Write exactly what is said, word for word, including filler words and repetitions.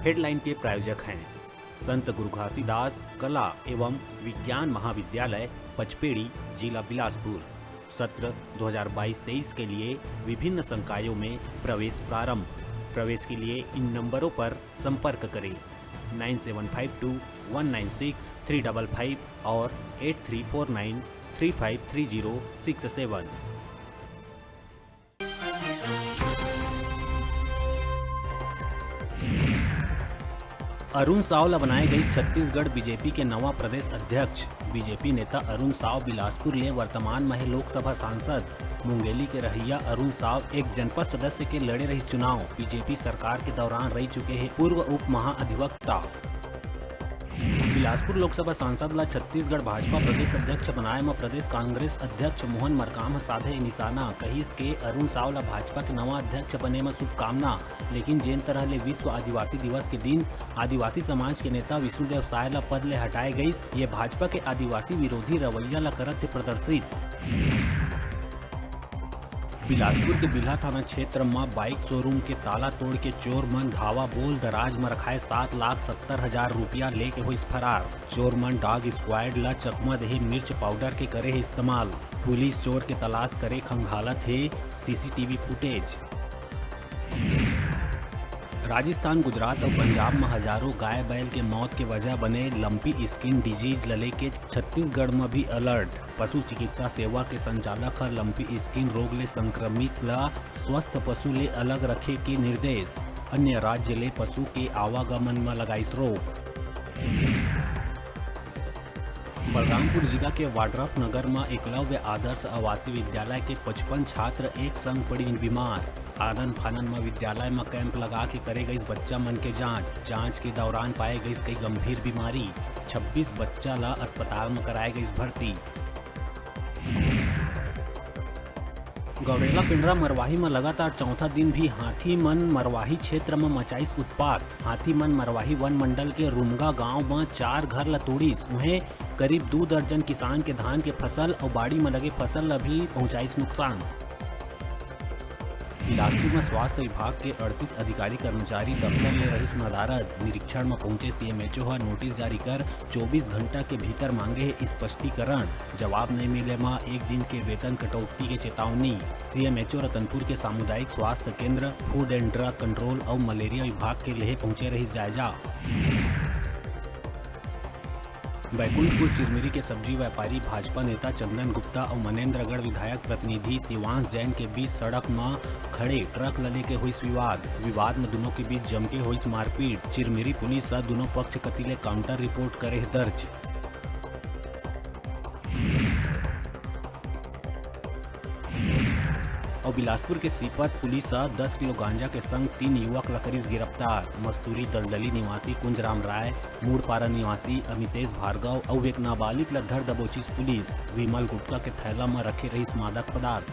Headline के प्रायोजक हैं संत गुरु घासीदास कला एवं विज्ञान महाविद्यालय पचपेड़ी, जिला बिलासपुर। सत्र दो हज़ार बाईस तेईस के लिए विभिन्न संकायों में प्रवेश प्रारंभ। प्रवेश के लिए इन नंबरों पर संपर्क करें, nine seven five two one nine six three double five और eight three four nine three five three zero six seven. Arun Sao ल बनाए गइस छत्तीसगढ़ बीजेपी के नवा प्रदेश अध्यक्ष। बीजेपी नेता अरुण साव बिलासपुर ले वर्तमान म हे लोकसभा सांसद। मुंगेली के रहइया अरुण साव एक जनपद सदस्य के लड़े रहिस चुनाव। बीजेपी सरकार के दौरान रहि चुके हे पूर्व उप महाधिवक्ता। बिलासपुर लोकसभा सांसद ल छत्तीसगढ़ भाजपा प्रदेश अध्यक्ष बनाए म प्रदेश कांग्रेस अध्यक्ष मोहन मरकाम ह साधे निशाना। कहिस के अरुण साव ल भाजपा के नवा अध्यक्ष बने म शुभकामना, लेकिन जेन तरह ले विश्व आदिवासी दिवस के दिन आदिवासी समाज के नेता विष्णुदेव साय ल पद ले हटाए गइस, ये भाजपा के आदिवासी विरोधी रवैया ल करत हे प्रदर्शित। बिलासपुर के बिल्हा थाना क्षेत्र म बाइक शोरूम के ताला तोड़ के चोर मन धावा बोल दराज म रखाए सात लाख सत्तर हजार रुपया लेके होइस फरार। चोर मन डॉग स्क्वाड ल चकमा देहे मिर्च पाउडर के करे हे इस्तेमाल। पुलिस चोर के तलाश करे खंगालत हे सीसीटीवी फुटेज। राजस्थान, गुजरात अउ पंजाब म हजारों गाय बैल के मौत के वजह बने लंपी स्किन डिजीज ल लेके छत्तीसगढ़ म भी अलर्ट। पशु चिकित्सा सेवा के संचालक ह लंपी स्किन रोग ले संक्रमित ल स्वस्थ पशु ले अलग रखे के निर्देश। अन्य राज्य ले पशु के आवागमन म लगाइस रोक। बलरामपुर जिला के वाड्रफ नगर म एकलव्य आदर्श आवासीय विद्यालय के पचपन छात्र एक संग पड़िन बीमार। आनन फानन म विद्यालय म कैंप लगा के करे गइस बच्चा मन के जांच। जांच के दौरान पाए गइस कई गंभीर बीमारी। छब्बीस बच्चा ल अस्पताल म कराए गइस भर्ती। गौरेला पेंड्रा मरवाही म लगातार चौथा दिन भी हाथी मन मरवाही क्षेत्र म मचाइस उत्पात। हाथी मन मरवाही वन मंडल के रुमगा गांव म चार घर ल तोड़िस। उहें, करीब दू दर्जन किसान के धान के फसल अउ बाड़ी म लगे फसल ल भी पहुंचाइस नुकसान। बिलासपुर म स्वास्थ्य विभाग के अड़तीस अधिकारी कर्मचारी दफ्तर ले रहिस नदारद। निरीक्षण म पहुंचे सीएमएचओ ह नोटिस जारी कर चौबीस घंटा के भीतर मांगे हे स्पष्टीकरण। जवाब नइ मिले म एक दिन के वेतन कटौती के चेतावनी। सीएमएचओ रतनपुर के सामुदायिक स्वास्थ्य केंद्र, फूड एंड ड्रग कंट्रोल अउ मलेरिया विभाग के लेहे पहुंचे रहिस जायजा। बैकुंठपुर चिरमिरी के सब्जी व्यापारी भाजपा नेता चंदन गुप्ता अउ मनेंद्रगढ़ विधायक प्रतिनिधि शिवांश जैन के बीच सड़क म खड़े ट्रक ल लेके होइस विवाद। विवाद म दुनों के बीच जमके होइस मारपीट। चिरमिरी पुलिस ह दुनों पक्ष कति ले काउंटर रिपोर्ट करे हे दर्ज। अउ बिलासपुर के सीपत पुलिस ह दस किलो गांजा के संग तीन युवक ल करिस गिरफ्तार। मस्तूरी दलदली निवासी कुंजराम राय, मूड़पारा निवासी अमितेश भार्गव अउ एक नाबालिग ल धर दबोचिस पुलिस। विमल गुटखा के थैला म रखे रहिस मादक पदार्थ।